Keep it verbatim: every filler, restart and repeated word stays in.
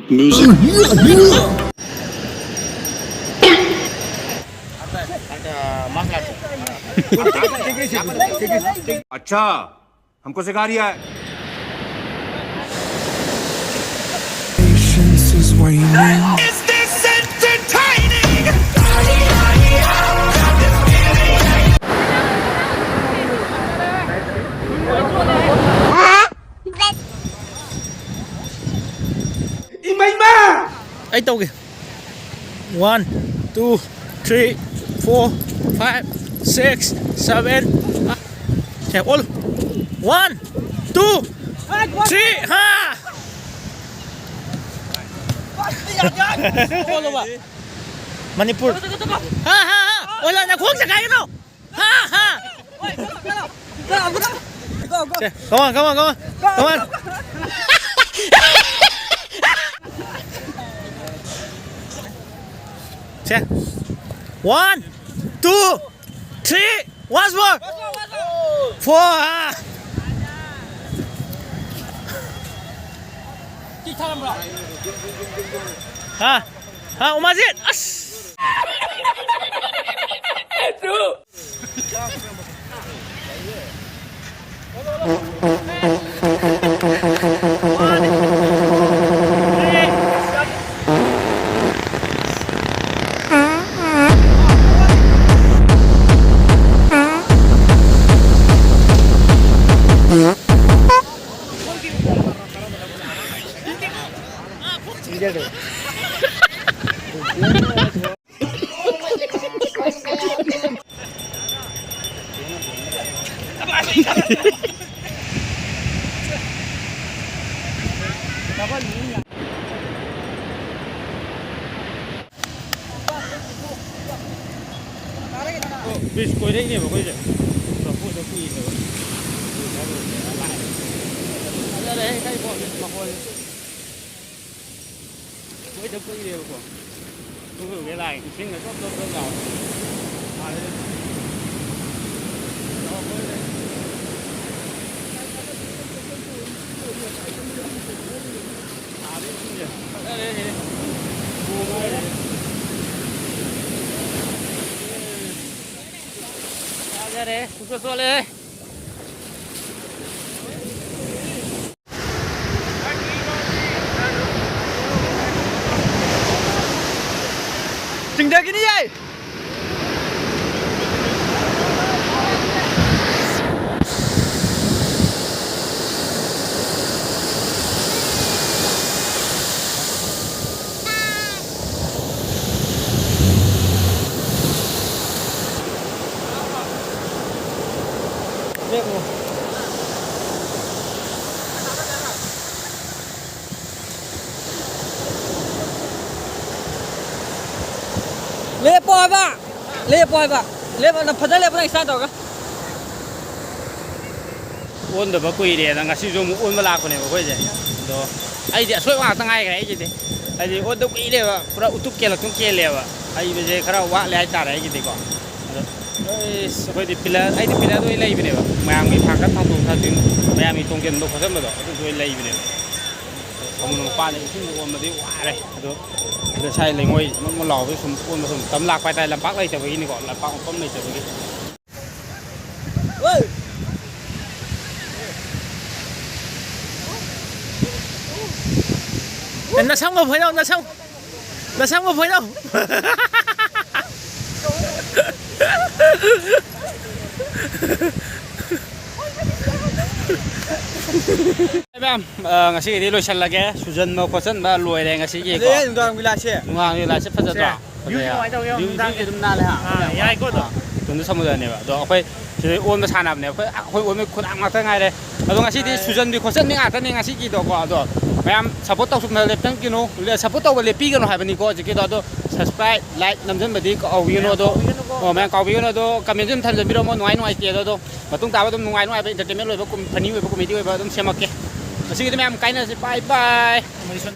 Music. अच्छा, हमको सिखा रिया है. Patience is waning. Is this entertaining? ꯏꯃꯩꯃ! ꯑꯩ ꯇꯧꯒꯦ. One, two, three, four, five, six, seven. ꯁꯦ, ꯑꯣꯜꯂꯨ. One, two, three, ꯍꯥ! ꯑꯣꯜꯂꯨꯕ. ꯃꯅꯤꯄꯨꯔ. ꯍꯥ, ꯍꯥ, ꯍꯥ! ꯑꯣꯜꯂꯣ, ꯅꯈꯣꯡ ꯆꯈꯥꯏꯒꯅꯨ! ꯍꯥ, ꯍꯥ! ꯁꯦ, come on, come on, come on. Come on. Say. One, two, three, once more. Four, ꯍꯥ꯫ ꯍꯥ, ꯍꯥ, ꯎꯃꯥꯖꯤꯠ, ꯑꯁ! ꯕ꯭ꯔꯤꯖ ꯀꯣꯏꯔꯛꯏꯅꯦꯕ ꯑꯩꯈꯣꯏꯁꯦ꯫ ꯆꯐꯨꯗ ꯀꯨꯏꯔꯦꯕ꯫ ꯐꯖꯔꯦꯍꯦ, ꯀꯩ ꯃꯈꯣꯟꯁꯦ꯫ ꯃꯈꯣꯟꯁꯦ꯫ ꯃꯣꯏꯗ ꯀꯨꯏꯔꯦꯕꯀꯣ꯫ ꯎꯔꯨꯒꯦ ꯂꯥꯛꯑꯦ꯫ ꯏꯁꯤꯡꯒ ꯆꯣꯞ ꯆꯣꯞ ꯆꯣꯞ ꯂꯥꯎꯔꯦ꯫ ꯐꯔꯦ꯫ ꯆꯥꯎꯈꯠꯂꯦ꯫ ꯌꯥꯔꯦ, ꯄꯨꯡꯆꯣꯠ ꯆꯣꯠꯂꯦ꯫ ꯆꯤꯡꯊꯈꯤꯅꯤꯌꯦ꯫ ꯂꯦꯞꯄꯣ ꯍꯥꯏꯕ! ꯂꯦꯞꯄꯣ ꯍꯥꯏꯕ! ꯂꯦꯞꯄꯣ, ꯅꯪ ꯐꯖꯅ ꯂꯦꯞꯄꯣ, ꯅꯪ ꯏꯁꯇꯥꯏꯜ ꯇꯧꯔꯒ꯫ ꯑꯣꯟꯗꯕ ꯀꯨꯏꯔꯦꯅ ꯉꯁꯤꯁꯨ ꯑꯃꯨꯛ ꯑꯣꯟꯕ ꯂꯥꯛꯄꯅꯦꯕ ꯑꯩꯈꯣꯏꯁꯦ꯫ ꯑꯗꯣ ꯑꯩꯗꯤ ꯑꯁꯣꯏꯕ ꯉꯥꯛꯇ ꯉꯥꯏꯈ꯭ꯔꯦ ꯑꯩꯒꯤꯗꯤ꯫ ꯍꯥꯏꯗꯤ ꯑꯣꯟꯗꯕ ꯀꯨꯏꯔꯦꯕ, ꯄꯨꯔꯥ ꯎꯇꯨꯞ ꯀꯦꯜꯂꯛꯇꯨꯝ ꯀꯦꯜꯂꯦꯕ꯫ ꯍꯩꯕꯁꯦ ꯈꯔ ꯋꯥꯠꯂꯦ ꯍꯥꯏꯇꯥꯔꯦ ꯑꯩꯒꯤꯗꯤꯀꯣ꯫ ꯑꯗꯣ ꯑꯩꯁ, ꯑꯩꯈꯣꯏꯗꯤ ꯄꯤꯂꯔ, ꯑꯩꯗꯤ ꯄꯤꯂꯔꯗ ꯑꯣꯏꯅ ꯂꯩꯕꯅꯦꯕ꯫ ꯃꯌꯥꯝꯒꯤ ꯊꯥꯡꯒꯠ ꯊꯥꯡꯗꯣꯛ ꯊꯥꯡꯖꯤꯟ, ꯃꯌꯥꯝꯒꯤ ꯇꯣꯡꯁꯤꯟꯕ ꯈꯣꯠꯆꯟꯕꯗꯣ ꯑꯗꯨꯗ ꯑꯣꯏꯅ ꯂꯩꯕꯅꯦꯕ꯫ ꯁꯣꯝꯗ ꯃꯄꯥꯟꯗ ꯏꯁꯤꯡꯗ ꯑꯣꯟꯕꯗꯤ ꯋꯥꯔꯦ꯫ ꯑꯗꯣ ꯁꯤꯗ ꯁꯥꯏ ꯂꯩꯉꯣꯏ ꯃꯣꯠ ꯃꯣꯠ ꯂꯥꯎꯕꯗ ꯁꯨꯝ ꯑꯣꯟꯕ ꯁꯨꯝ ꯇꯝ ꯂꯥꯛꯄ ꯍꯥꯏꯇꯥꯔꯦ, ꯂꯝꯄꯥꯛ ꯂꯩꯇꯕꯒꯤꯅꯤꯀꯣ, ꯂꯝꯄꯥꯛ ꯃꯐꯝ ꯂꯩꯇꯕꯒꯤ꯫ ꯑꯦ, ꯅꯁꯝꯒ ꯐꯣꯏꯗꯧ, ꯅꯁꯝ, ꯅꯁꯝꯒ ꯐꯣꯏꯗꯧ꯫ ꯃꯌꯥꯝ, ꯑ, ꯉꯁꯤꯒꯤꯗꯤ ꯂꯣꯏꯁꯤꯜꯂꯒꯦ꯫ ꯁꯨꯖꯟꯕ ꯈꯣꯠꯆꯟꯕ ꯂꯣꯏꯔꯦ ꯉꯁꯤꯒꯤꯀꯣ꯫ ꯑꯗꯩ ꯅꯨꯡꯗꯥꯡ ꯕꯤꯂꯥꯁꯦ꯫ ꯅꯨꯡꯗꯥꯡ ꯕꯤꯂꯥꯁꯦ ꯐꯖꯗ꯭ꯔꯣ? ꯁꯦ꯫ ꯚ꯭ꯌꯨꯁꯦ ꯐꯖꯩ꯫ ꯀꯃꯥꯏꯅ ꯇꯧꯒꯦ? ꯚ꯭ꯌꯨꯁꯦ ꯅꯨꯡꯗꯥꯡꯁꯦ ꯑꯗꯨꯝ ꯅꯥꯜꯂꯦ, ꯍꯥ? ꯑꯥ, ꯌꯥꯏꯀꯣ ꯑꯗꯣ? ꯑꯥ, ꯁꯣꯝꯗ ꯁꯃꯨꯗ꯭ꯔꯅꯦꯕ꯫ ꯑꯗꯣ ꯑꯩꯈꯣꯏ ꯁꯤꯗ ꯑꯣꯟꯕ ꯁꯥꯟꯅꯕꯅꯦ꯫ ꯑꯩꯈꯣꯏ, ꯑꯩꯈꯣꯏ ꯑꯣꯟꯕ ꯈꯨꯠꯂꯥꯡ ꯉꯥꯛꯇ ꯉꯥꯏꯔꯦ꯫ ꯑꯗꯣ ꯉꯁꯤꯗꯤ ꯑꯥ꯫ ꯁꯨꯖꯟꯕꯤ ꯈꯣꯠꯆꯟꯕꯤ ꯉꯥꯛꯇꯅꯦ ꯉꯁꯤꯒꯤꯗꯣꯀꯣ꯫ ꯑꯗꯣ ꯃꯌꯥꯝ ꯁꯞꯄꯣꯔꯠ ꯇꯧꯁꯨ ꯂꯦꯞꯇꯟꯒꯤꯅꯣ, ꯁꯞꯄꯣꯔꯠ ꯇꯧꯕ ꯂꯦꯞꯄꯤꯒꯅꯣ ꯍꯥꯏꯕꯅꯤꯀꯣ ꯍꯧꯖꯤꯛꯀꯤꯗꯣ꯫ ꯑꯗꯣ ꯁꯕꯁꯀ꯭ꯔꯥꯏꯕ, ꯂꯥꯏꯛ ꯅꯝꯁꯤꯟꯕꯗꯤ ꯀꯥꯎꯕꯤꯒꯅꯨ꯫ ꯃꯌꯥꯝ ꯑꯗꯣ, ꯀꯥꯎꯕꯤꯒꯅꯨꯀꯣ꯫ ꯑꯣ, ꯃꯌꯥꯝ ꯀꯥꯎꯕꯤꯒꯅꯨ꯫ ꯑꯗꯣ ꯀꯃꯦꯟꯁꯨ ꯑꯗꯨꯝ ꯊꯝꯖꯟꯕꯤꯔꯝꯃꯣ, ꯅꯨꯡꯉꯥꯏ ꯅꯨꯡꯉꯥꯏꯇꯦ ꯑꯗꯣ꯫ ꯑꯗꯣ ꯃꯇꯨꯡ ꯇꯥꯕ ꯑꯗꯨꯝ ꯅꯨꯡꯉꯥꯏ ꯅꯨꯡꯉꯥꯏꯕ, entertainment ꯑꯣꯏꯕ, ꯀꯨꯝ-, funny ꯑꯣꯏꯕ, comedy ꯑꯣꯏꯕ ꯑꯗꯨꯝ ꯁꯦꯝꯃꯛꯀꯦ꯫ ꯉꯁꯤꯒꯤꯗꯤ ꯃꯌꯥꯝ ꯀꯥꯏꯅꯔꯁꯤ꯫ Bye bye꯫